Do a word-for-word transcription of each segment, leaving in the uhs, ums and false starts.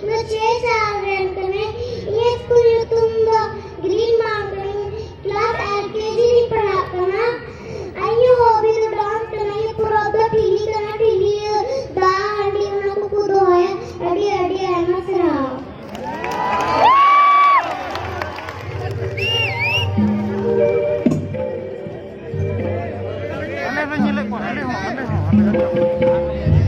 ᱱᱚᱣᱟ ᱪᱮ ᱪᱟᱞ ᱨᱮᱱ ᱠᱟᱹᱱᱟᱹᱧ᱾ ᱤᱧᱟᱹᱜ ᱥᱠᱩᱞ ᱧᱩᱛᱩᱢ ᱫᱚ ᱜᱨᱤᱱ ᱢᱟᱣᱩᱱᱴᱮᱱ, ᱠᱞᱟᱥ ᱮᱞ ᱠᱮ ᱡᱤ ᱨᱤᱧ ᱯᱟᱲᱦᱟᱜ ᱠᱟᱱᱟ᱾ ᱟᱨ ᱤᱧᱟᱹᱜ ᱦᱚᱵᱤ ᱫᱚ ᱰᱟᱱᱥ ᱠᱟᱱᱟ᱾ ᱤᱧᱟᱹᱜ ᱯᱚᱨᱚᱵᱽ ᱫᱚ ᱴᱷᱤᱞᱤ ᱠᱟᱱᱟ, ᱴᱷᱤᱞᱤ, ᱫᱟᱜ ᱦᱟᱺᱰᱤ, ᱚᱱᱟ ᱠᱚᱠᱚ ᱫᱚᱦᱚᱭᱟ᱾ ᱟᱹᱰᱤ ᱟᱹᱰᱤ ᱟᱭᱢᱟ ᱥᱟᱨᱦᱟᱣ᱾ ᱟᱞᱮ ᱞᱮ ᱧᱮᱞᱮᱫ ᱠᱚᱣᱟ, ᱟᱞᱮ ᱦᱚᱸ, ᱟᱞᱮ ᱦᱚᱸ, ᱟᱞᱮ ᱦᱚᱸ᱾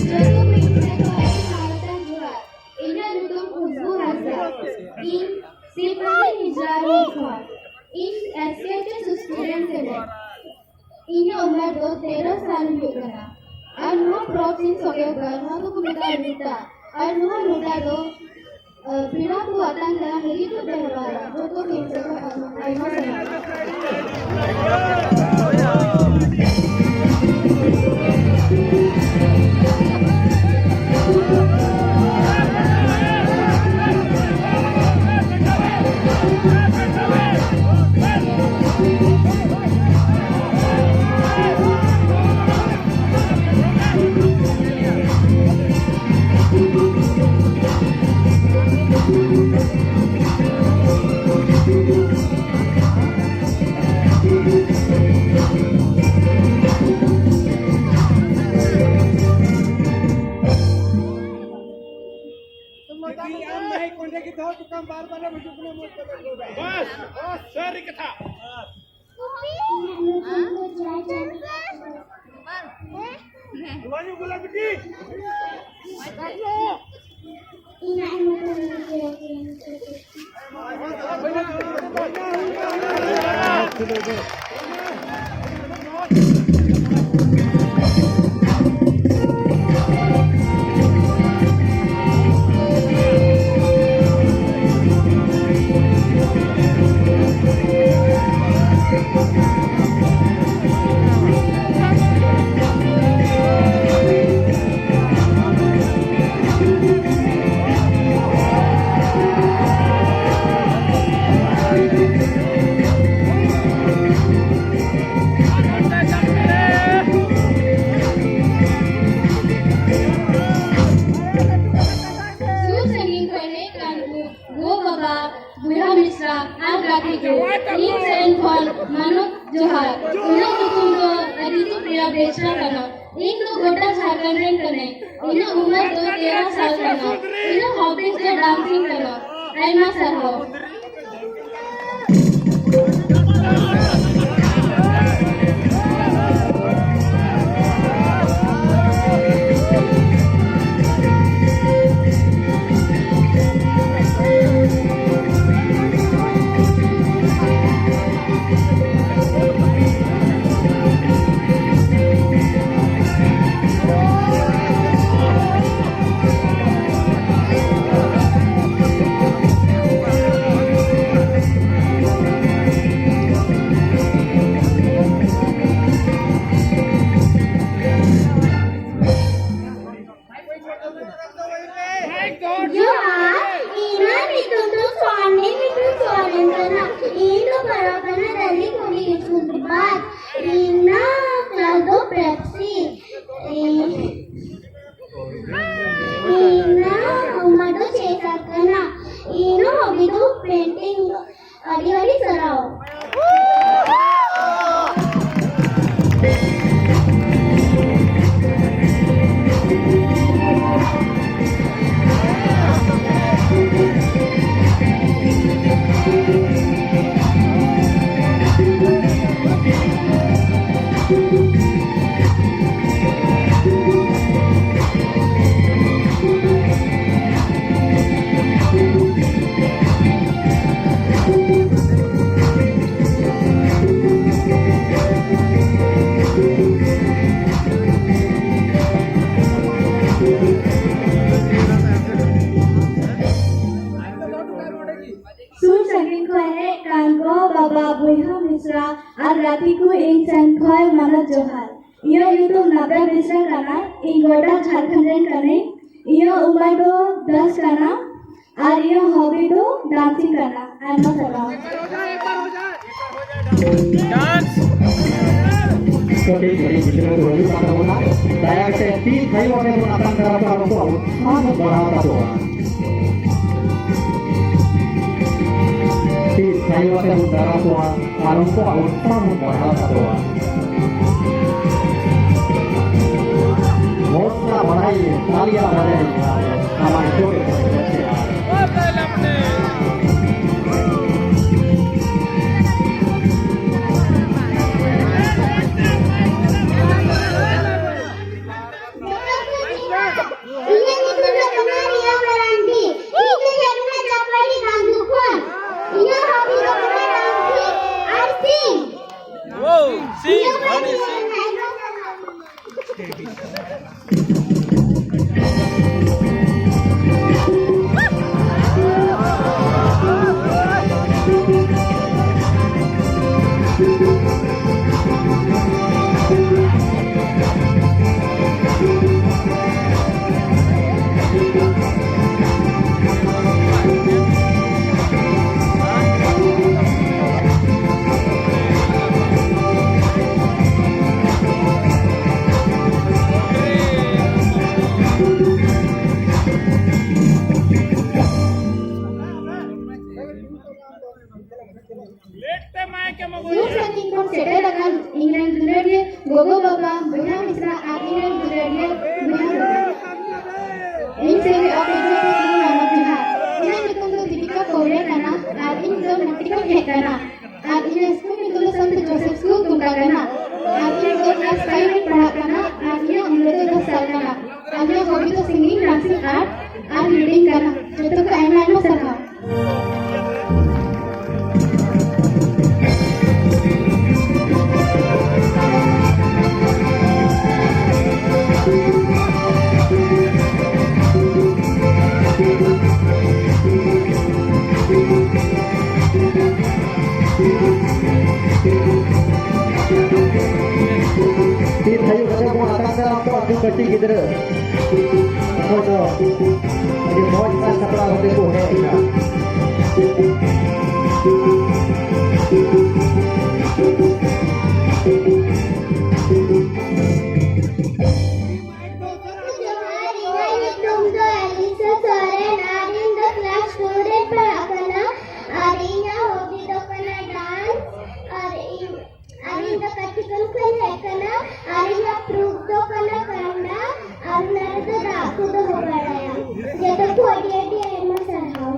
ᱡᱚᱛᱚ ᱢᱤᱫ ᱴᱷᱮᱱ ᱠᱚ ᱟᱹᱰᱤ ᱢᱟᱱᱚᱛᱟᱱ ᱡᱚᱦᱟᱨ᱾ ᱤᱧᱟᱹᱜ ᱧᱩᱛᱩᱢ ᱠᱷᱩᱥᱵᱩ ᱦᱟᱸᱥᱫᱟ᱾ ᱤᱧ ᱥᱤᱵᱽᱢᱟᱹᱞᱤ ᱦᱤᱡᱲᱟ ᱨᱤᱧ ᱠᱷᱚᱱ᱾ ᱤᱧ S K H S student ᱠᱟᱹᱱᱟᱹᱧ᱾ ᱤᱧᱟᱹᱜ ᱩᱢᱮᱨ ᱫᱚ ᱛᱮᱨᱚ ᱥᱟᱞ ᱦᱩᱭᱩᱜ ᱠᱟᱱᱟ᱾ ᱟᱨ ᱱᱚᱣᱟ ᱯᱚᱨᱚᱵᱽ ᱤᱧ ᱥᱚᱜᱮ ᱠᱚᱣᱟ, ᱱᱚᱣᱟ ᱫᱚᱠᱚ ᱢᱮᱛᱟᱜᱼᱟ ᱞᱩᱴᱟ᱾ ᱟᱨ ᱱᱚᱣᱟ ᱞᱩᱴᱟ ᱫᱚ, ᱟᱸ, ᱯᱮᱲᱟ ᱠᱚ ᱟᱛᱟᱝ ᱫᱟᱨᱟᱢ ᱞᱟᱹᱜᱤᱫ ᱠᱚ ᱵᱮᱣᱦᱟᱨᱟ᱾ ᱡᱚᱛᱚ ᱜᱮ ᱤᱧ ᱥᱮᱫ ᱠᱷᱚᱱ ᱟᱭᱢᱟ ᱥᱟᱨᱦᱟᱣ᱾ ᱫᱤᱫᱤ, ᱟᱢ ᱢᱟᱹᱭ ᱠᱚᱸᱰᱮ ᱜᱮ ᱫᱚᱦᱚ ᱦᱚᱴᱚ ᱠᱟᱢ, ᱵᱟᱨ ᱵᱟᱨ ᱮᱢ ᱦᱤᱡᱩᱜ ᱠᱟᱱᱟ, ᱢᱚᱡᱽ ᱛᱮ ᱵᱟᱹᱧ ᱨᱚᱲ ᱫᱟᱲᱮᱭᱟᱜ ᱠᱟᱱᱟ᱾ ᱵᱟᱥ, ᱵᱟᱥ, ᱥᱟᱹᱨᱤ ᱠᱟᱛᱷᱟ᱾ ᱤᱧᱟᱹᱜ ᱧᱩᱛᱩᱢ ᱫᱚ ᱡᱚᱭᱪᱚᱱᱫᱨᱚ ᱦᱮᱢᱵᱨᱚᱢ᱾ ᱞᱚᱧᱩ ᱜᱩᱞᱟ ᱵᱤᱴᱤ᱾ ᱥᱩᱨ ᱥᱟᱺᱜᱤᱧ ᱠᱷᱚᱱ ᱦᱮᱡ ᱟᱠᱟᱱ ᱠᱚ ᱜᱚ ᱵᱟᱵᱟ, ᱵᱚᱭᱦᱟ ᱢᱤᱥᱨᱟ ᱟᱨ ᱜᱟᱛᱮ ᱠᱚ, ᱤᱧ ᱥᱮᱱ ᱠᱷᱚᱱ ᱢᱟᱱᱚᱛ ᱡᱚᱦᱟᱨ᱾ ᱤᱧᱟᱹᱜ ᱧᱩᱛᱩᱢ ᱫᱚ ᱟᱫᱤᱛᱤ ᱯᱨᱤᱭᱟ ᱵᱮᱥᱨᱟ ᱠᱟᱱᱟ᱾ ᱤᱧ ᱫᱚ ᱜᱚᱴᱟ ᱡᱷᱟᱲᱠᱷᱚᱸᱰ ᱨᱮᱱ ᱠᱟᱹᱱᱟᱹᱧ᱾ ᱤᱧᱟᱹᱜ ᱩᱢᱮᱨ ᱫᱚ ᱛᱮᱨᱚ ᱥᱟᱞ ᱠᱟᱱᱟ᱾ ᱤᱧᱟᱹᱜ hobbies ᱫᱚ dancing ᱠᱟᱱᱟ᱾ ᱟᱭᱢᱟ ᱥᱟᱨᱦᱟᱣ᱾ ᱡᱚᱦᱟᱨ᱾ ᱤᱧᱟᱹᱜ ᱧᱩᱛᱩᱢ ᱱᱟᱵᱫᱟ ᱵᱮᱥᱨᱟ ᱠᱟᱱᱟ᱾ ᱤᱧ ᱜᱚᱰᱟ ᱡᱷᱟᱲᱠᱷᱚᱸᱰ ᱨᱮᱱ ᱠᱟᱹᱱᱟᱹᱧ᱾ ᱤᱧᱟᱹᱜ ᱩᱢᱟᱹᱨ ᱫᱚ ᱫᱚᱥ ᱠᱟᱱᱟ ᱟᱨ ᱤᱧᱟᱹᱜ ᱦᱚᱵᱤ ᱫᱚ ᱰᱟᱱᱥᱤᱝ ᱠᱟᱱᱟ᱾ ᱟᱭᱢᱟ ᱥᱟᱨᱦᱟᱣ᱾ ᱰᱟᱱᱥ᱾ ᱠᱟᱹᱴᱤᱡ ᱠᱟᱹᱴᱤᱡ ᱜᱤᱫᱽᱨᱟᱹ ᱠᱚ ᱦᱤᱡᱩᱜ ᱠᱟᱱ ᱛᱟᱵᱚᱱᱟ᱾ ᱫᱟᱭᱟ ᱠᱟᱛᱮ ᱛᱤ ᱛᱷᱟᱭᱚ ᱠᱟᱛᱮ ᱵᱚᱱ ᱟᱛᱟᱝ ᱫᱟᱨᱟᱢ ᱠᱚᱣᱟ, ᱱᱩᱠᱩ ᱟᱵᱚ ᱥᱟᱶ ᱵᱚᱱ ᱵᱟᱲᱦᱟᱣ ᱛᱟᱠᱚᱣᱟ᱾ ᱛᱤ ᱛᱷᱟᱭᱚ ᱠᱟᱛᱮ ᱵᱚᱱ ᱫᱟᱨᱟᱢ ᱠᱚᱣᱟ ᱟᱨ ᱩᱱᱠᱩᱣᱟᱜ ᱩᱛᱥᱟᱦᱚ ᱵᱚᱱ ᱵᱟᱲᱦᱟᱣ ᱛᱟᱠᱚᱣᱟ᱾ ᱦᱚᱲ ᱥᱟᱞᱟᱜ ᱵᱟᱲᱟᱭ ᱢᱮ, ᱛᱟᱞᱤᱭᱟ ᱵᱟᱲᱟᱭ ᱢᱮ, ᱟᱢᱟᱜ ᱡᱚᱛᱚ ᱜᱮ ᱵᱟᱲᱟᱭ ᱢᱮ᱾ ᱤᱧᱟᱹᱜ ᱧᱩᱛᱩᱢ ᱫᱚ ᱠᱟᱱᱟ ᱨᱤᱭᱟ ᱢᱟᱨᱟᱱᱰᱤ᱾ ᱤᱧ ᱫᱚᱧ ᱦᱮᱡ ᱞᱮᱱᱟ ᱪᱟᱯᱟᱰᱤ ᱵᱟᱸᱫᱷᱩ ᱠᱷᱚᱱ᱾ ᱤᱧᱟᱹᱜ ᱦᱚᱵᱤ ᱫᱚ ᱠᱟᱱᱟ ᱰᱟᱱᱥᱤᱝ ᱟᱨ ᱥᱤᱝ᱾ ᱤᱧᱟᱹᱜ ᱯᱟᱹᱴᱤ ᱟᱭᱢᱟ ᱥᱟᱨᱦᱟᱣ᱾ ᱥᱩᱨ ᱥᱟᱺᱜᱤᱧ ᱠᱷᱚᱱ ᱥᱮᱴᱮᱨ ᱟᱠᱟᱱ ᱤᱧ ᱨᱮᱱ ᱫᱩᱞᱟᱹᱲᱤᱭᱟᱹ ᱜᱚᱜᱚ ᱵᱟᱵᱟ, ᱵᱚᱭᱦᱟ ᱢᱤᱥᱨᱟ ᱟᱨ ᱤᱧ ᱨᱮᱱ ᱫᱩᱞᱟᱹᱲᱤᱭᱟᱹ ᱵᱚᱭᱦᱟ ᱠᱚ᱾ ᱤᱧ ᱥᱮᱫ ᱠᱷᱚᱱ ᱟᱯᱮ ᱡᱚᱛᱚ ᱠᱚ ᱢᱟᱱᱟᱣ ᱡᱚᱦᱟᱨ᱾ ᱤᱧᱟᱹᱜ ᱧᱩᱛᱩᱢ ᱫᱚ ᱫᱤᱯᱤᱠᱟ ᱠᱚᱣᱨᱮ ᱠᱟᱱᱟ ᱟᱨ ᱤᱧ ᱫᱚ ᱢᱟᱹᱴᱤ ᱠᱷᱚᱱ ᱦᱮᱡ ᱠᱟᱱᱟ᱾ ᱟᱨ ᱤᱧᱟᱹᱜ ᱥᱠᱩᱞ ᱧᱩᱛᱩᱢ ᱫᱚ ᱥᱟᱱᱛ ᱡᱳᱥᱮᱯ ᱥᱠᱩᱞ ᱛᱩᱢᱠᱟ ᱠᱟᱱᱟ᱾ ᱟᱨ ᱤᱧ ᱫᱚ ᱠᱞᱟᱥ ᱯᱷᱟᱭᱤᱵᱷ ᱨᱮᱧ ᱯᱟᱲᱦᱟᱜ ᱠᱟᱱᱟ᱾ ᱟᱨ ᱤᱧᱟᱹᱜ ᱩᱢᱮᱨ ᱫᱚ ᱫᱚᱥ ᱥᱟᱞ ᱠᱟᱱᱟ᱾ ᱟᱨ ᱤᱧᱟᱹᱜ ᱦᱚᱵᱤ ᱫᱚ ᱥᱤᱝᱜᱤᱝ, ᱰᱟᱱᱥᱤᱝ ᱟᱨ, ᱟᱨ ᱨᱤᱰᱤᱝ ᱠᱟᱱᱟ᱾ ᱡᱚᱛᱚ ᱠᱷᱚᱱ ᱟᱭᱢᱟ ᱟᱭᱢᱟ ᱥᱟᱨᱦᱟᱣ᱾ ᱠᱟᱹᱴᱤᱡ ᱜᱤᱫᱽᱨᱟᱹ ᱚᱠᱚᱭ ᱫᱚ ᱟᱹᱰᱤ ᱢᱚᱡᱽ ᱥᱟᱡᱽ ᱥᱟᱯᱲᱟᱣ ᱠᱟᱛᱮ ᱠᱚ ᱦᱮᱡ ᱟᱠᱟᱱᱟ᱾ ᱡᱚᱦᱟᱨ, ᱤᱧᱟᱹᱜ ᱧᱩᱛᱩᱢ ᱫᱚ ᱮᱞᱤᱥᱟ ᱥᱚᱨᱮᱱ ᱟᱨ ᱤᱧ ᱫᱚ ᱠᱞᱟᱥ ᱴᱩ ᱨᱮ ᱯᱟᱲᱦᱟᱜ ᱠᱟᱱᱟ ᱟᱨ ᱤᱧᱟᱹᱜ ᱦᱚᱵᱤ ᱫᱚ ᱠᱟᱱᱟ ᱰᱟᱱᱥ ᱟᱨ ᱤᱧ ᱟᱨ ᱤᱧ ᱫᱚ ᱠᱟᱹᱴᱤᱡ ᱠᱷᱚᱱ ᱠᱷᱚᱱ ᱦᱮᱡ ᱠᱟᱱᱟ ᱟᱨ ᱤᱧᱟᱹᱜ ᱯᱨᱩᱯᱷ ᱫᱚ ᱠᱟᱱᱟ ᱠᱟᱱᱰᱟ ᱟᱨ ᱚᱱᱟ ᱨᱮᱫᱚ ᱫᱟᱜ ᱠᱚ ᱫᱚᱦᱚ ᱵᱟᱲᱟᱭᱟ᱾ ᱡᱚᱛᱚ ᱠᱚ ᱟᱹᱰᱤ ᱟᱹᱰᱤ ᱟᱭᱢᱟ ᱥᱟᱨᱦᱟᱣ᱾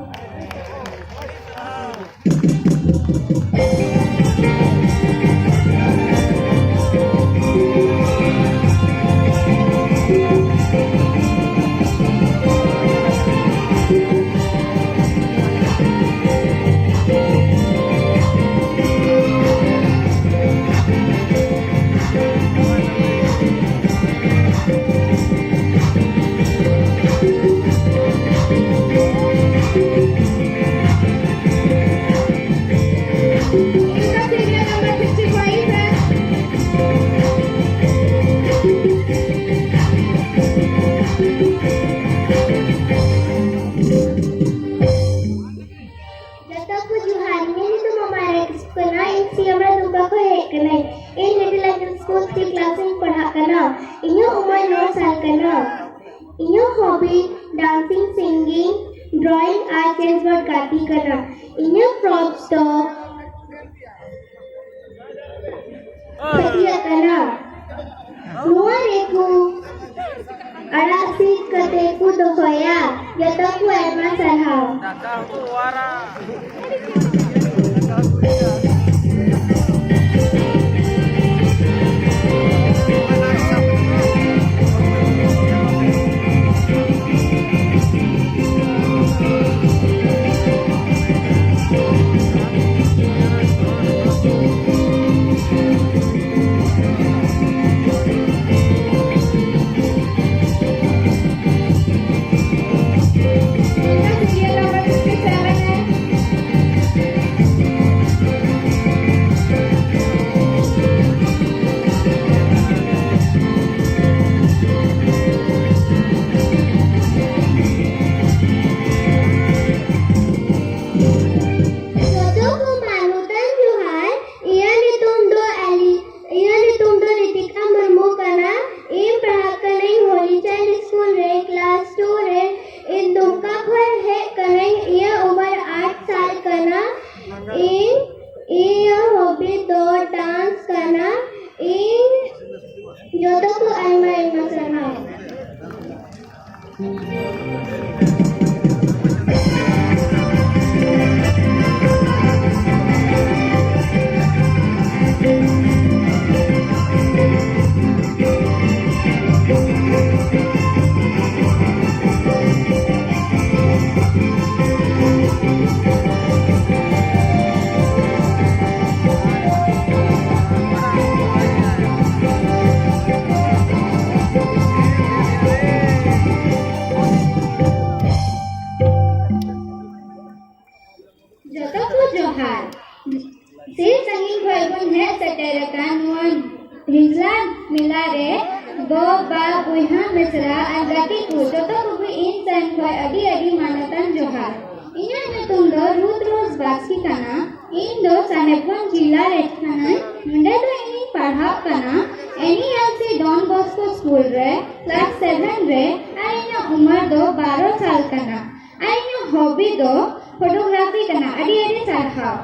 ᱡᱚᱛᱚ ᱠᱚ ᱡᱚᱦᱟᱨ, ᱤᱧᱟᱹᱜ ᱧᱩᱛᱩᱢ ᱫᱚ ᱢᱟᱢᱟ ᱨᱮ ᱠᱤᱥᱠᱩ ᱠᱟᱱᱟ᱾ ᱤᱧ ᱥᱤᱭᱟᱢᱲᱟ ᱫᱩᱢᱠᱟ ᱠᱷᱚᱱ ᱦᱮᱡ ᱠᱟᱹᱱᱟᱹᱧ᱾ ᱤᱧ little angel school three class ᱨᱤᱧ ᱯᱟᱲᱦᱟᱜ ᱠᱟᱱᱟ᱾ ᱤᱧᱟᱹᱜ ᱩᱢᱮᱨ ᱱᱚ ᱥᱟᱞ ᱠᱟᱱᱟ᱾ ᱤᱧᱟᱹᱜ ᱦᱚᱵᱤ ᱰᱟᱱᱥᱤᱝ, ᱥᱤᱝᱜᱤᱝ, ᱰᱨᱚᱭᱤᱝ ᱟᱨ ᱪᱮᱥ ᱵᱳᱨᱰ ᱜᱟᱛᱮ ᱠᱟᱱᱟ᱾ ᱤᱧᱟᱹᱜ ᱯᱨᱚᱯᱥ ᱫᱚ ᱯᱟᱹᱛᱭᱟᱹᱜ ᱠᱟᱱᱟ᱾ ᱱᱚᱣᱟ ᱨᱮᱠᱚ ᱟᱲᱟᱜ ᱥᱤᱫ ᱠᱟᱛᱮ ᱠᱚ ᱫᱚᱦᱚᱭᱟ᱾ ᱡᱚᱛᱚ ᱠᱚ ᱟᱭᱢᱟ ᱥᱟᱨᱦᱟᱣ᱾ ᱡᱚᱛᱚ ᱠᱚ ᱡᱚᱦᱟᱨ᱾ ᱥᱮ ᱥᱟᱺᱜᱤᱧ ᱠᱷᱚᱱ ᱵᱚᱱ ᱦᱮᱡ ᱥᱮᱴᱮᱨ ᱟᱠᱟᱱ ᱱᱚᱣᱟ ᱦᱤᱡᱞᱟ ᱢᱮᱞᱟ ᱨᱮ ᱜᱚ, ᱵᱟ, ᱵᱚᱭᱦᱟ, ᱢᱤᱥᱨᱟ ᱟᱨ ᱜᱟᱛᱮ ᱠᱚ ᱡᱚᱛᱚ ᱠᱚᱜᱮ ᱤᱧ ᱥᱮᱱ ᱠᱷᱚᱱ ᱟᱹᱰᱤ ᱟᱹᱰᱤ ᱢᱟᱱᱚᱛᱟᱱ ᱡᱚᱦᱟᱨ᱾ ᱤᱧᱟᱹᱜ ᱧᱩᱛᱩᱢ ᱫᱚ ᱨᱩᱛᱷ ᱨᱳᱡᱽ ᱵᱟᱥᱠᱮ ᱠᱟᱱᱟ᱾ ᱤᱧ ᱫᱚ ᱥᱟᱦᱮᱵᱽᱜᱚᱸᱡᱽ ᱡᱤᱞᱟ ᱨᱮ ᱠᱟᱹᱱᱟᱹᱧ᱾ ᱱᱚᱰᱮ ᱫᱚ ᱤᱧᱤᱧ ᱯᱟᱲᱦᱟᱜ ᱠᱟᱱᱟ ᱮᱱ ᱤ ᱮᱞ ᱥᱤ ᱰᱚᱱ ᱵᱚᱥᱠᱳ ᱥᱠᱩᱞ ᱨᱮ, ᱠᱞᱟᱥ ᱥᱮᱵᱷᱮᱱ ᱨᱮ, ᱟᱨ ᱤᱧᱟᱹᱜ ᱩᱢᱟᱹᱨ ᱫᱚ ᱵᱟᱨᱚ ᱥᱟᱞ ᱠᱟᱱᱟ᱾ ᱟᱨ ᱤᱧᱟᱹᱜ ᱦᱚᱵᱤ ᱫᱚ ᱯᱷᱳᱴᱳᱜᱨᱟᱯᱷᱤ ᱠᱟᱱᱟ᱾ ᱟᱹᱰᱤ ᱟᱹᱰᱤ ᱥᱟᱨᱦᱟᱣ᱾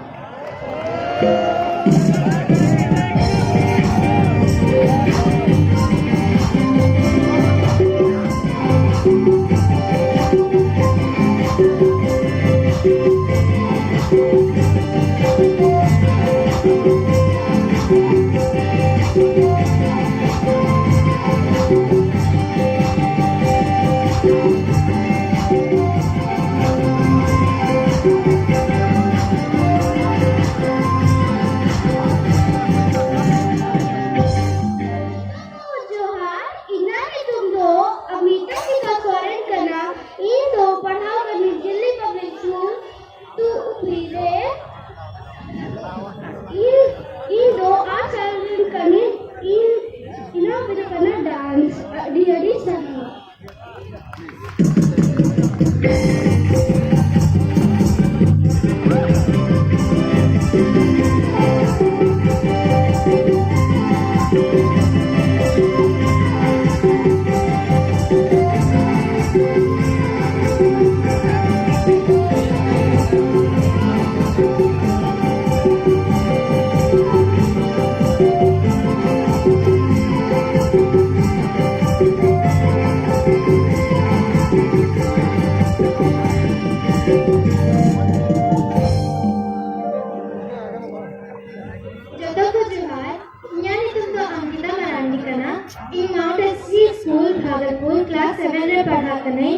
ᱠᱟᱹᱱᱟᱹᱧ᱾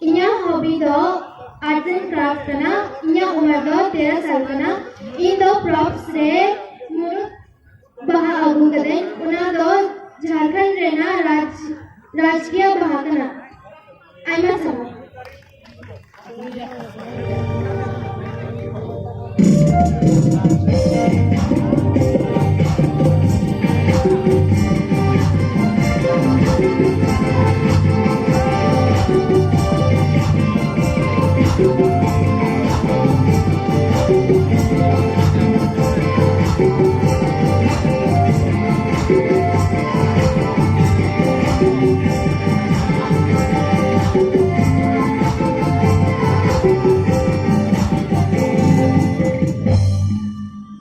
ᱤᱧᱟᱹᱜ ᱦᱚᱵᱤ ᱫᱚ ᱟᱨᱴ ᱮᱱᱰ ᱠᱨᱟᱯᱷᱴ ᱠᱟᱱᱟ᱾ ᱤᱧᱟᱹᱜ ᱩᱢᱮᱨ ᱫᱚ ᱛᱮᱨᱚ ᱥᱟᱞ ᱠᱟᱱᱟ᱾ ᱤᱧ ᱫᱚ ᱯᱨᱚᱯᱥ ᱨᱮ ᱢᱩᱲᱩᱫ ᱵᱟᱦᱟ ᱟᱹᱜᱩ ᱠᱟᱹᱫᱟᱹᱧ᱾ ᱚᱱᱟ ᱫᱚ ᱡᱷᱟᱲᱠᱷᱚᱸᱰ ᱨᱮᱱᱟᱜ ᱨᱟᱡᱽ ᱨᱟᱡᱽᱠᱤᱭᱟᱹ ᱵᱟᱦᱟ ᱠᱟᱱᱟ᱾ ᱟᱭᱢᱟ ᱥᱟᱨᱦᱟᱣ᱾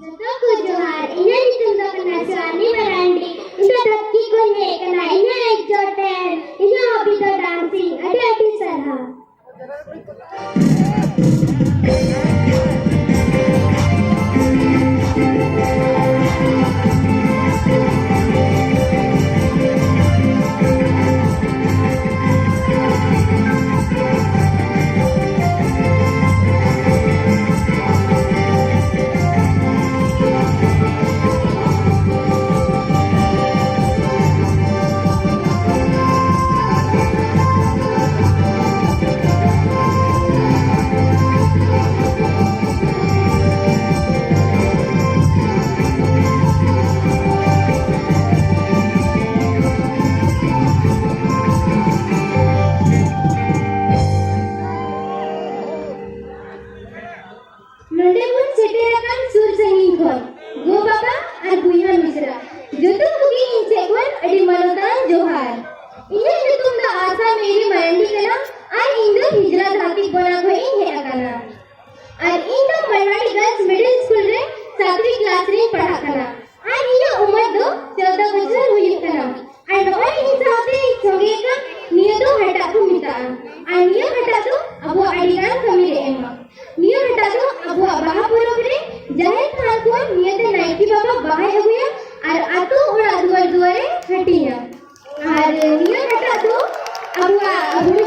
ᱡᱚᱛᱚ ᱠᱚ ᱡᱚᱦᱟᱨ, ᱤᱧᱟᱹᱜ ᱧᱩᱛᱩᱢ ᱫᱚ ᱠᱟᱱᱟ ᱥᱩᱣᱟᱱᱤ ᱢᱟᱨᱟᱱᱰᱤ᱾ ᱤᱧ ᱫᱚ ᱫᱷᱟᱹᱠᱤ ᱠᱷᱚᱱ ᱦᱮᱡ ᱠᱟᱱᱟ᱾ ᱤᱧᱟᱹᱜ ᱮᱠ ᱡᱚᱴᱮᱱ, ᱤᱧᱟᱹᱜ ᱦᱚᱵᱤ ᱫᱚ ᱰᱟᱱᱥᱤᱝ᱾ ᱟᱹᱰᱤ ᱟᱹᱰᱤ ᱥᱟᱨᱦᱟᱣ᱾ ᱱᱚᱰᱮ ᱵᱚᱱ ᱥᱮᱴᱮᱨ ᱟᱠᱟᱱ ᱥᱩᱨ ᱥᱟᱺᱜᱤᱧ ᱠᱷᱚᱱ ᱜᱚ ᱵᱟᱵᱟ ᱟᱨ ᱵᱚᱭᱦᱟ ᱢᱤᱥᱨᱟ, ᱡᱚᱛᱚ ᱠᱚᱜᱮ ᱤᱧ ᱥᱮᱫ ᱠᱷᱚᱱ ᱟᱹᱰᱤ ᱢᱟᱱᱚᱛᱟᱱ ᱡᱚᱦᱟᱨ᱾ ᱤᱧᱟᱹᱜ ᱧᱩᱛᱩᱢ ᱫᱚ ᱟᱥᱟ ᱢᱮᱨᱤ ᱢᱟᱨᱟᱱᱰᱤ ᱠᱟᱱᱟ ᱟᱨ ᱤᱧ ᱫᱚ ᱦᱤᱡᱽᱲᱟ ᱫᱷᱟᱹᱨᱛᱤ ᱠᱚᱱᱟ ᱠᱷᱚᱱ ᱤᱧ ᱦᱮᱡ ᱟᱠᱟᱱᱟ᱾ ᱟᱨ ᱤᱧ ᱫᱚ ᱢᱟᱨᱣᱟᱲᱤ ᱜᱟᱨᱞᱥ ᱢᱤᱰᱤᱞ ᱥᱠᱩᱞ ᱨᱮ ᱥᱟᱛᱣᱤ ᱠᱞᱟᱥ ᱨᱮᱧ ᱯᱟᱲᱦᱟᱜ ᱠᱟᱱᱟ᱾ ᱟᱨ ᱤᱧᱟᱹᱜ ᱩᱢᱮᱨ ᱫᱚ ᱪᱳᱫᱫᱳ ᱵᱚᱪᱷᱚᱨ ᱦᱩᱭᱩᱜ ᱠᱟᱱᱟ᱾ ᱟᱨ ᱱᱚᱜᱼᱚᱭ ᱤᱧ ᱥᱟᱶᱛᱮ ᱤᱧ ᱥᱚᱸᱜᱮ ᱠᱟᱱ ᱱᱤᱭᱟᱹ ᱫᱚ ᱦᱟᱴᱟᱜ ᱠᱚ ᱢᱮᱛᱟᱜᱼᱟ᱾ ᱟᱨ ᱱᱤᱭᱟᱹ ᱦᱟᱴᱟᱜ ᱫᱚ ᱟᱵᱚᱣᱟᱜ ᱟᱹᱰᱤ ᱜᱟᱱ ᱠᱟᱹᱢᱤ ᱨᱮ ᱮᱢᱟ᱾ ᱱᱤᱭᱟᱹ ᱦᱟᱴᱟᱜ ᱫᱚ ᱟᱵᱚᱣᱟᱜ ᱵᱟᱦᱟ ᱯᱚᱨᱚᱵᱽ ᱨᱮ ᱡᱟᱦᱮᱨ ᱛᱷᱟᱱ ᱠᱷᱚᱱ ᱱᱤᱭᱟᱹᱛᱮ ᱱᱟᱭᱠᱮ ᱵᱟᱵᱟ ᱵᱟᱦᱟᱭ ᱟᱹᱜᱩᱭᱟ ᱟᱨ ᱟᱛᱳ ᱚᱲᱟᱜ ᱫᱩᱣᱟᱹᱨ ᱫᱩᱣᱟᱹᱨᱮ ᱦᱟᱹᱴᱤᱧᱟ᱾ ᱟᱨ ᱱᱤᱭᱟᱹ ᱦᱟᱴᱟᱜ ᱫᱚ ᱟᱵᱚᱣᱟᱜ ᱦᱩᱲᱩ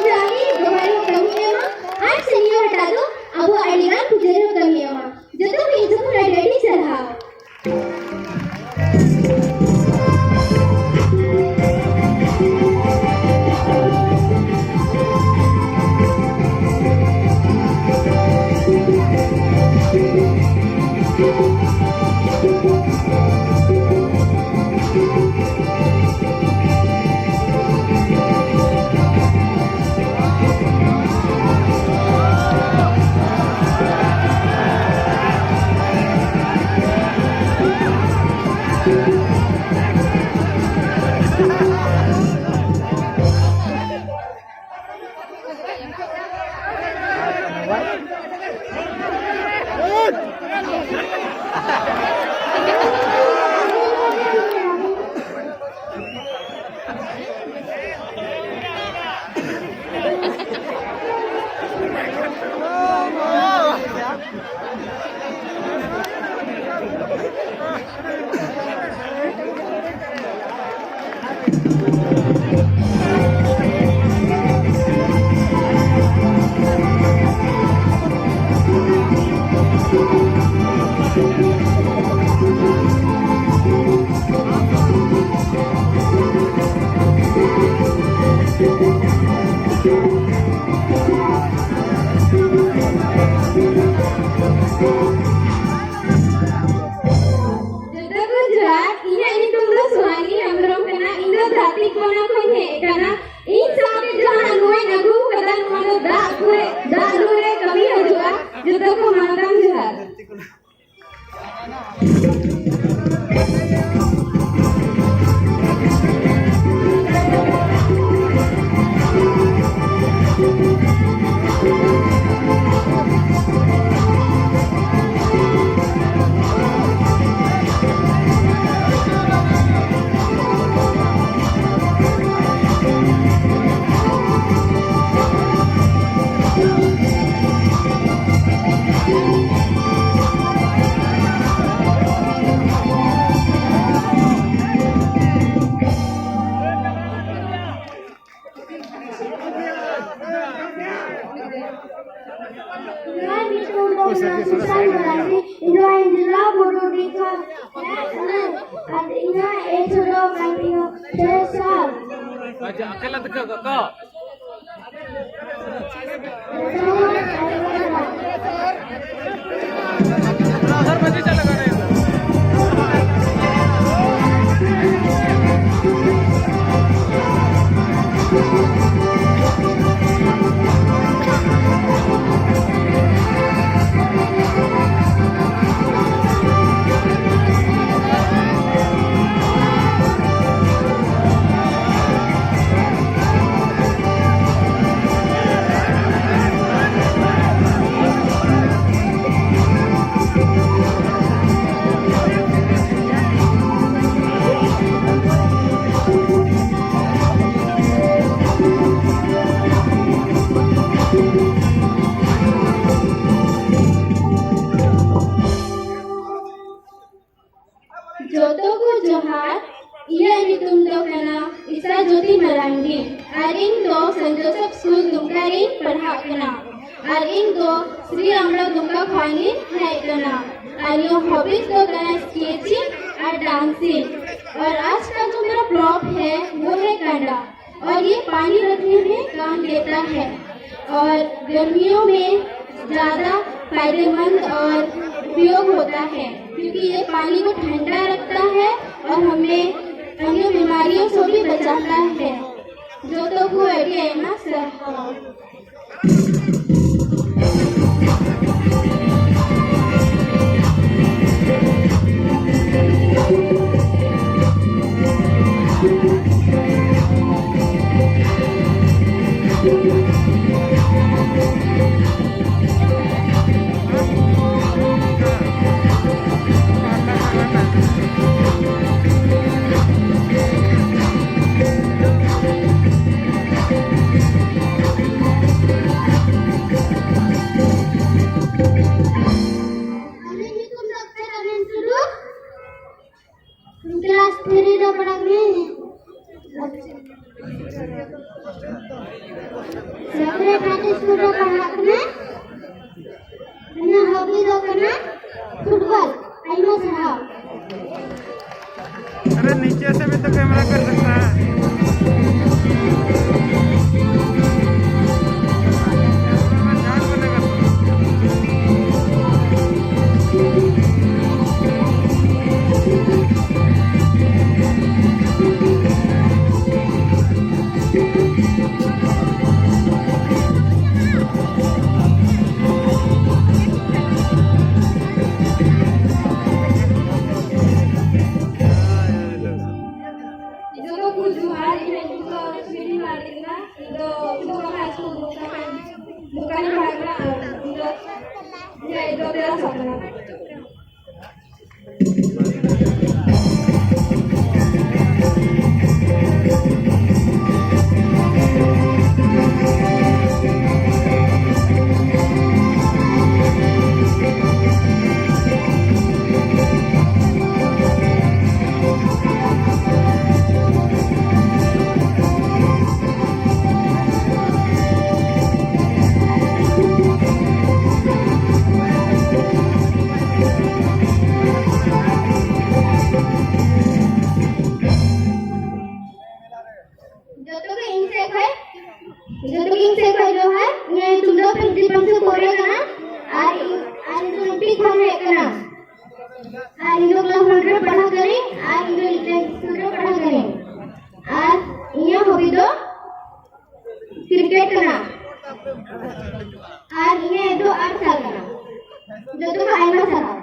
ᱡᱚᱛᱚ ᱠᱚ ᱡᱚᱦᱟᱨ, ᱤᱧᱟᱹᱜ ᱧᱩᱛᱩᱢ ᱫᱚ ᱥᱳᱦᱟᱱᱤ ᱦᱮᱢᱵᱨᱚᱢ ᱠᱟᱱᱟ᱾ ᱤᱧ ᱫᱚ ᱫᱷᱟᱹᱨᱛᱤ ᱠᱚᱱᱟ ᱠᱷᱚᱱ ᱤᱧ ᱦᱮᱡ ᱟᱠᱟᱱᱟ᱾ ᱤᱧ ᱥᱟᱶᱛᱮ ᱡᱟᱦᱟᱸ ᱱᱚᱣᱟᱧ ᱟᱹᱜᱩ ᱟᱠᱟᱫᱟ, ᱱᱚᱣᱟ ᱫᱚ ᱫᱟᱜ ᱠᱚᱨᱮ, ᱫᱟᱜ ᱞᱩ ᱨᱮ ᱠᱟᱹᱢᱤ ᱦᱤᱡᱩᱜᱼᱟ᱾ ᱡᱚᱛᱚ ᱠᱚ ᱢᱟᱱᱚᱛᱟᱱ ᱡᱚᱦᱟᱨ᱾ ᱤᱧᱟᱹᱜ ᱧᱩᱛᱩᱢ ᱫᱚ ᱠᱟᱱᱟ ᱥᱩᱥᱟᱱ ᱢᱟᱨᱟᱱᱰᱤ᱾ ᱤᱧ ᱫᱚ ᱟᱭᱱᱤᱞᱟ ᱵᱩᱨᱩᱰᱤ ᱠᱷᱚᱱ ᱦᱮᱡ ᱠᱟᱹᱱᱟᱹᱧ᱾ ᱟᱨ ᱤᱧᱟᱹᱜ age ᱫᱚ ᱠᱟᱱ ᱛᱤᱧᱟ ᱪᱷᱚᱭ ᱥᱟᱞ᱾ ᱟᱪᱪᱷᱟ, ᱟᱠᱮᱞᱟ ᱛᱮᱠᱷᱟ ᱠᱟᱠᱟ᱾ ᱡᱚᱛᱚ ᱠᱚ ᱡᱚᱦᱟᱨ, ᱤᱧᱟᱹᱜ ᱧᱩᱛᱩᱢ ᱫᱚ ᱠᱟᱱᱟ ᱤᱥᱟ ᱡᱳᱛᱤ ᱢᱟᱨᱟᱱᱰᱤ ᱟᱨ ᱤᱧ ᱫᱚ ᱥᱮᱱᱴ ᱡᱳᱥᱮᱯ ᱥᱠᱩᱞ ᱫᱩᱢᱠᱟ ᱨᱤᱧ ᱯᱟᱲᱦᱟᱜ ᱠᱟᱱᱟ᱾ ᱟᱨ ᱤᱧ ᱫᱚ ᱥᱨᱤ ᱨᱟᱢᱲᱟ ᱫᱩᱢᱠᱟ ᱠᱷᱚᱱᱤᱧ ᱦᱮᱡ ᱠᱟᱱᱟ᱾ ᱟᱨ ᱤᱧᱟᱹᱜ hobbies ᱫᱚ ᱠᱟᱱᱟ sketching ᱟᱨ dancing᱾ ᱟᱨ ᱟᱡᱽ ᱠᱟ ᱡᱳ ᱢᱮᱨᱟ prop ᱦᱮ ᱣᱳ ᱦᱮ ᱠᱟᱸᱰᱟ᱾ और ये पानी रखने में काम देता है और गर्मियों में ज़्यादा फायदेमंद और उपयोग होता है, क्योंकि ये पानी को ठंडा रखता है और हमें अन्य बीमारियों से भी बचाता है। जो तो को एडिया ना सर। ᱟᱹᱞᱤᱧ ᱧᱩᱛᱩᱢ ᱫᱚ ᱚᱠᱥᱚᱭ ᱨᱚᱧᱡᱚᱱ ᱴᱩᱰᱩ᱾ ᱠᱞᱟᱥ ᱛᱷᱨᱤ ᱨᱮ ᱯᱟᱲᱦᱟᱜ ᱠᱟᱹᱱᱟᱹᱧ᱾ ᱥᱮᱠᱨᱮᱴ ᱦᱟᱭ ᱥᱠᱩᱞ ᱨᱮ ᱯᱟᱲᱦᱟᱜ ᱠᱟᱹᱱᱟᱹᱧ᱾ ᱤᱧᱟᱹᱜ ᱦᱚᱵᱤ ᱫᱚ ᱠᱟᱱᱟ ᱯᱷᱩᱴᱵᱚᱞ᱾ ᱟᱭᱢᱟ ᱥᱟᱨᱦᱟᱣ᱾ अरे नीचे से भी तो कैमरा कर सकता है। ᱡᱚᱛᱚ ᱠᱚ ᱡᱚᱦᱟᱨ, ᱤᱧᱟᱹᱜ ᱧᱩᱛᱩᱢ ᱫᱚ ᱥᱨᱤᱱᱤ ᱢᱟᱨᱰᱤ ᱠᱟᱱᱟ᱾ ᱤᱧ ᱫᱚ ᱩᱫᱩᱜ ᱦᱟᱭ ᱥᱠᱩᱞ ᱫᱩᱢᱠᱟ ᱠᱷᱚᱱ, ᱫᱩᱢᱠᱟ ᱨᱤᱧ ᱯᱟᱲᱦᱟᱜ ᱠᱟᱱᱟ᱾ ᱟᱨ ᱤᱧ ᱫᱚ, ᱤᱧᱟᱹᱜ age ᱫᱚ ᱛᱮᱨᱚ ᱥᱟᱞ ᱠᱟᱱᱟ᱾ ᱡᱚᱛᱚ ᱜᱮ ᱤᱧ ᱥᱮᱫ ᱠᱷᱚᱱ ᱡᱚᱦᱟᱨ᱾ ᱤᱧᱟᱹᱜ ᱧᱩᱛᱩᱢ ᱫᱚ ᱯᱨᱚᱫᱤᱯ ᱵᱚᱝᱥᱚ ᱠᱚᱨᱤᱭᱟ ᱠᱟᱱᱟ᱾ ᱟᱨ ᱤᱧ, ᱟᱨ ᱤᱧ ᱫᱚ ᱢᱤᱫᱴᱤᱡ ᱠᱷᱚᱱ ᱦᱮᱡ ᱠᱟᱱᱟ᱾ ᱟᱨ ᱤᱧ ᱫᱚ class one ᱨᱮ ᱯᱟᱲᱦᱟᱜ ᱠᱟᱹᱱᱟᱹᱧ᱾ ᱟᱨ ᱤᱧ ᱫᱚ ᱢᱤᱫᱴᱮᱱ ᱥᱠᱩᱞ ᱨᱮ ᱯᱟᱲᱦᱟᱜ ᱠᱟᱹᱱᱟᱹᱧ᱾ ᱟᱨ ᱤᱧᱟᱹᱜ ᱦᱚᱵᱤ ᱫᱚ ᱠᱨᱤᱠᱮᱴ ᱠᱟᱱᱟ᱾ ᱟᱨ ᱤᱧᱟᱹᱜ ᱫᱚ ᱟᱨᱴ ᱥᱟᱞ ᱠᱟᱱᱟ᱾ ᱡᱚᱛᱚ ᱠᱷᱚᱱ ᱟᱭᱢᱟ ᱥᱟᱨᱦᱟᱣ᱾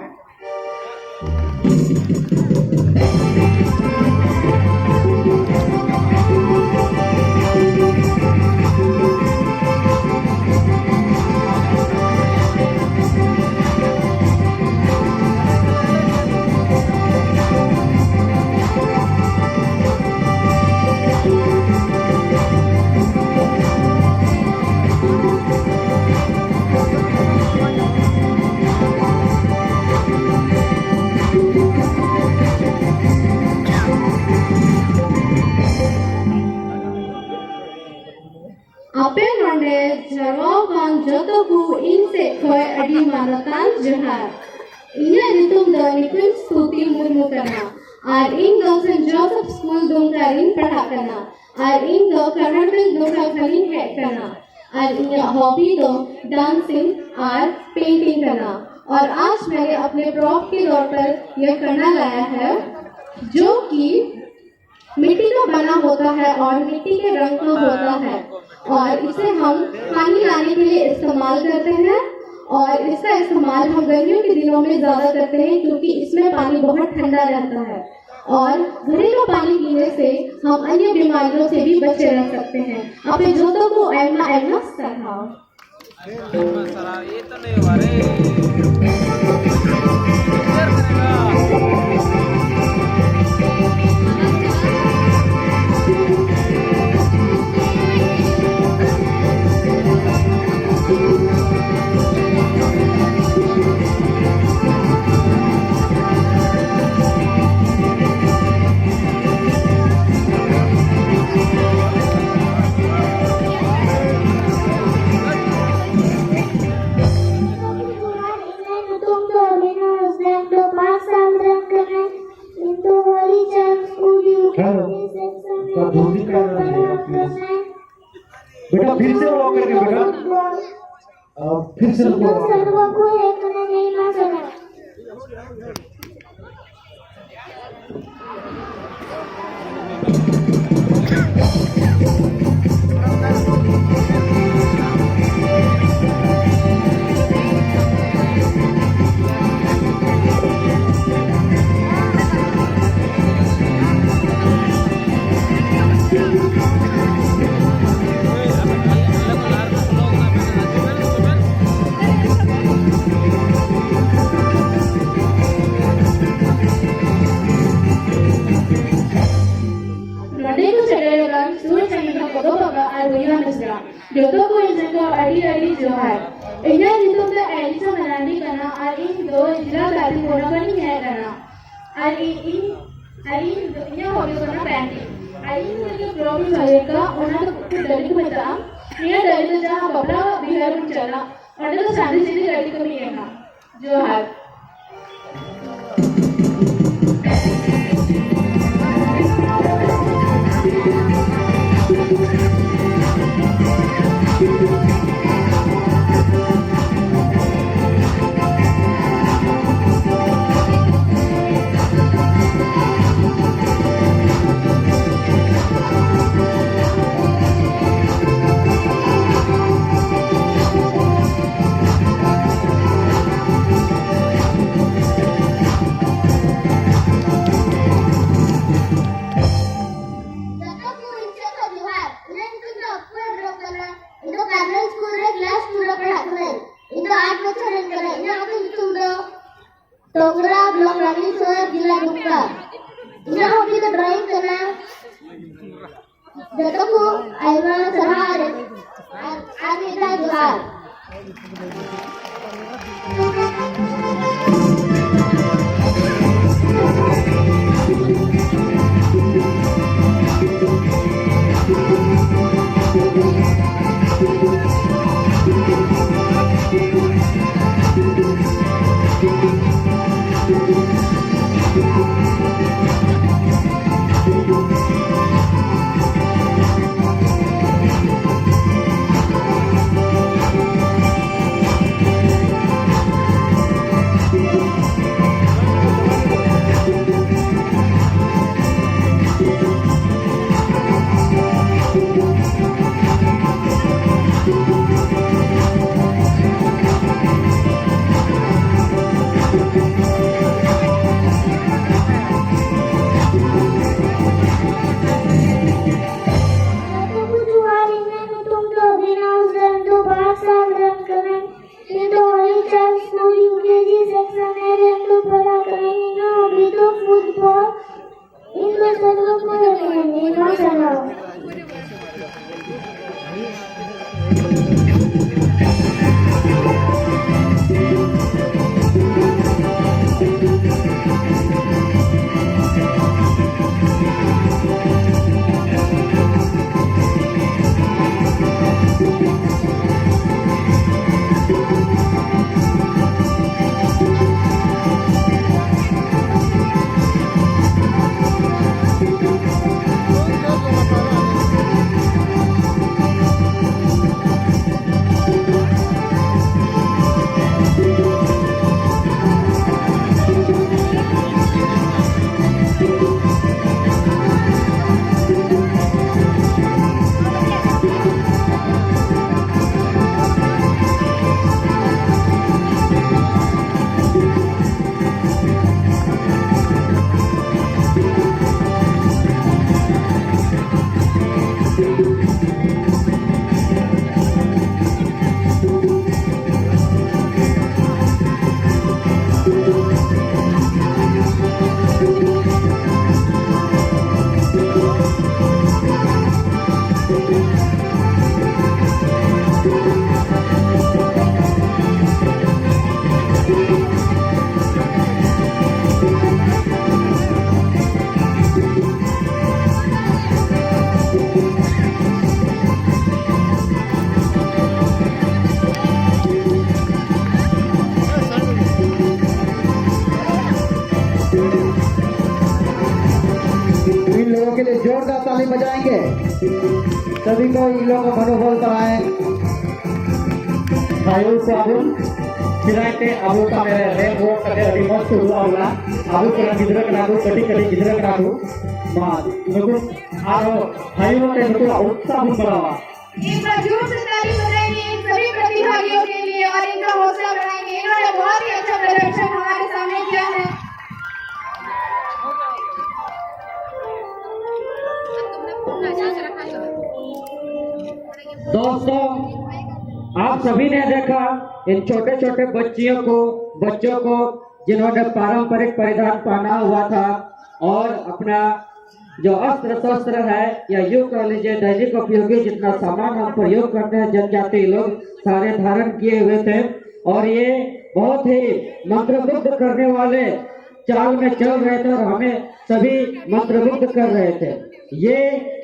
ᱟᱯᱮ ᱱᱚᱰᱮ ᱡᱟᱨᱣᱟ ᱟᱠᱟᱱ ᱡᱚᱛᱚ ᱠᱚ ᱤᱧ ᱥᱮᱫ ᱠᱷᱚᱱ ᱟᱹᱰᱤ ᱢᱟᱱᱚᱛᱟᱱ ᱡᱚᱦᱟᱨ᱾ ᱤᱧᱟᱹᱜ ᱧᱩᱛᱩᱢ ᱫᱚ ᱱᱤᱠᱩᱧᱡ ᱥᱛᱩᱛᱤ ᱢᱩᱨᱢᱩ ᱠᱟᱱᱟ ᱟᱨ ᱤᱧ ᱫᱚ ᱥᱮᱱᱴ ᱡᱳᱥᱮᱯ ᱥᱠᱩᱞ ᱫᱩᱢᱠᱟ ᱨᱤᱧ ᱯᱟᱲᱦᱟᱜ ᱠᱟᱱᱟ ᱟᱨ ᱤᱧ ᱫᱚ ᱠᱟᱨᱱᱟᱴᱚᱠ ᱫᱩᱢᱠᱟ ᱠᱷᱚᱱᱤᱧ ᱦᱮᱡ ᱠᱟᱱᱟ ᱟᱨ ᱤᱧᱟᱹᱜ ᱦᱚᱵᱤ ᱫᱚ ᱰᱟᱱᱥᱤᱝ ᱟᱨ ᱯᱮᱱᱴᱤᱝ ᱠᱟᱱᱟ᱾ और आज मैंने अपने प्रॉप के तौर पर यह कंडा लाया है, जो कि मिट्टी का बना होता है और मिट्टी के रंग का होता है और इसे हम पानी लाने के लिए इस्तेमाल करते हैं। और इसका इस्तेमाल हम गर्मियों के दिनों में ज्यादा करते हैं, क्योंकि इसमें पानी बहुत ठंडा रहता है। और घरेलू पानी पीने से हम अन्य बीमारियों से भी बचे रह सकते हैं। आप जो तो को एम एम सलाह। बेटा, फिर से वो करके बेटा। अ, फिर से वो। ᱱᱚᱰᱮ ᱠᱚ ᱥᱮᱴᱮᱨ ᱟᱠᱟᱱ ᱥᱩᱨ ᱥᱟᱺᱜᱤᱧ ᱠᱷᱚᱱ ᱜᱚᱜᱚ ᱵᱟᱵᱟ ᱟᱨ ᱵᱚᱭᱦᱟ ᱢᱤᱥᱨᱟ, ᱡᱚᱛᱚ ᱠᱚ ᱤᱧ ᱥᱮᱱ ᱠᱷᱚᱱ ᱟᱹᱰᱤ ᱟᱹᱰᱤ ᱡᱚᱦᱟᱨ᱾ ᱤᱧᱟᱹᱜ ᱧᱩᱛᱩᱢ ᱫᱚ ᱮᱞᱤᱥᱟ ᱢᱟᱨᱟᱱᱰᱤ ᱠᱟᱱᱟ ᱟᱨ ᱤᱧ ᱫᱚ ᱡᱮᱞᱟ ᱫᱟᱨᱡᱤᱞᱤᱝ ᱯᱚᱱᱚᱛ ᱠᱷᱚᱱᱤᱧ ᱦᱮᱡ ᱟᱠᱟᱱᱟ᱾ ᱟᱨ ᱤᱧ, ᱤᱧ, ᱟᱨ ᱤᱧ ᱫᱚ, ᱤᱧᱟᱹᱜ hobby ᱠᱟᱱᱟ painting᱾ ᱟᱨ ᱤᱧ ᱢᱤᱫᱴᱮᱱ trophy ᱦᱩᱭ ᱟᱠᱟᱫ, ᱚᱱᱟ ᱫᱚ ᱠᱷᱩᱵ ᱰᱟᱹᱰᱤ ᱠᱚ ᱢᱮᱛᱟᱜᱼᱟ᱾ ᱱᱤᱭᱟᱹ ᱰᱟᱹᱰᱤ ᱫᱚ ᱡᱟᱦᱟᱸ ᱵᱟᱯᱞᱟ ᱵᱤᱦᱟᱹ ᱨᱮᱢ ᱪᱟᱞᱟᱜ, ᱚᱸᱰᱮ ᱫᱚ ᱥᱟᱸᱫᱮ ᱥᱤᱫᱤ ᱰᱟᱹᱰᱤ ᱠᱟᱹᱢᱤ ᱮᱢᱟ᱾ ᱡᱚᱦᱟᱨ᱾ ᱡᱚᱛᱚ ᱠᱚ ᱤᱧ ᱥᱮᱫ ᱠᱷᱚᱱ ᱡᱚᱦᱟᱨ᱾ ᱤᱧᱟᱹᱜ ᱧᱩᱛᱩᱢ ᱫᱚ ᱚᱯᱩ ᱦᱮᱢᱵᱨᱚᱢ ᱠᱟᱱᱟ᱾ ᱤᱧ ᱫᱚ ᱠᱟᱨᱢᱮᱞ ᱥᱠᱩᱞ ᱨᱮ class two ᱨᱮ ᱯᱟᱲᱦᱟᱜ ᱠᱟᱹᱱᱟᱹᱧ᱾ ᱤᱧ ᱫᱚ ᱟᱴ ᱵᱚᱪᱷᱚᱨ ᱨᱮᱱ ᱠᱟᱹᱱᱟᱹᱧ᱾ ᱤᱧᱟᱹᱜ ᱟᱹᱛᱩ ᱧᱩᱛᱩᱢ ᱫᱚ ᱴᱚᱜᱽᱨᱟ, block ᱨᱟᱱᱤᱥᱚᱨ, ᱡᱮᱞᱟ ᱫᱩᱢᱠᱟ᱾ ᱤᱧᱟᱹᱜ hobby ᱫᱚ drawing ᱠᱟᱱᱟ᱾ ᱡᱚᱛᱚ ᱠᱚ ᱟᱭᱢᱟ ᱥᱟᱨᱦᱟᱣ ᱟᱨ, ᱟᱨ ᱢᱤᱫ ᱫᱷᱟᱣ ᱡᱚᱦᱟᱨ᱾ इन लोगों के लिए जोरदार ताली बजाएंगे। सभी को इन लोगों का मनोबल बढ़ाएं। ᱵᱷᱟᱭᱩ ᱠᱚ ᱟᱵᱚ ᱥᱮᱫᱟᱭ ᱛᱮ ᱟᱵᱚ ᱥᱟᱢᱱᱮ ᱨᱮ ᱨᱮᱯ ᱨᱚᱲ ᱠᱟᱛᱮ ᱟᱹᱰᱤ ᱢᱚᱡᱽ ᱠᱚ ᱨᱩᱣᱟᱹᱲ ᱞᱮᱱᱟ᱾ ᱟᱵᱚ ᱠᱚᱨᱮᱱ ᱜᱤᱫᱽᱨᱟᱹ ᱠᱟᱱᱟ ᱠᱚ, ᱠᱟᱹᱴᱤᱡ ᱠᱟᱹᱴᱤᱡ ᱜᱤᱫᱽᱨᱟᱹ ᱠᱟᱱᱟ ᱠᱚ᱾ ᱢᱟ ᱱᱩᱠᱩ ᱟᱨᱦᱚᱸ ᱵᱷᱟᱭᱩ ᱛᱮ ᱱᱩᱠᱩᱣᱟᱜ ᱩᱛᱥᱟᱦ ᱵᱚᱱ ᱵᱟᱲᱟᱣᱟ᱾ एक बार जोर से ताली बजाएंगे इन सभी प्रतिभागियों के लिए और इनका हौसला बढ़ाएंगे। इन्होंने बहुत ही अच्छा प्रदर्शन हमारे सामने किया है। दोस्तों, आप सभी ने देखा इन छोटे छोटे बच्चियों को, बच्चों को, जिन्होंने पारंपरिक परिधान पहना हुआ था और अपना जो अस्त्र शस्त्र है या यूं कह लीजिए दैनिक उपयोगी जितना सामान हम प्रयोग करते हैं जनजाति लोग सारे धारण किए हुए थे। और ये बहुत ही मंत्रमुग्ध करने वाले चाल में चल रहे थे और हमें सभी मंत्रमुग्ध कर रहे थे। ये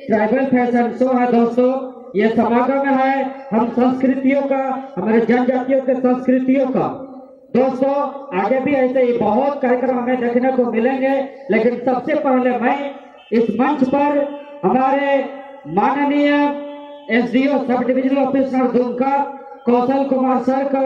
ट्राइबल फैशन शो है दोस्तों, ये समागम है हम संस्कृतियों का, हमारे जनजातियों के संस्कृतियों का। दोस्तों, आगे भी ऐसे ही बहुत कार्यक्रम हमें देखने को मिलेंगे, लेकिन सबसे पहले मैं इस मंच पर हमारे माननीय S D O sub divisional officer Dumka Kaushal Kumar sir को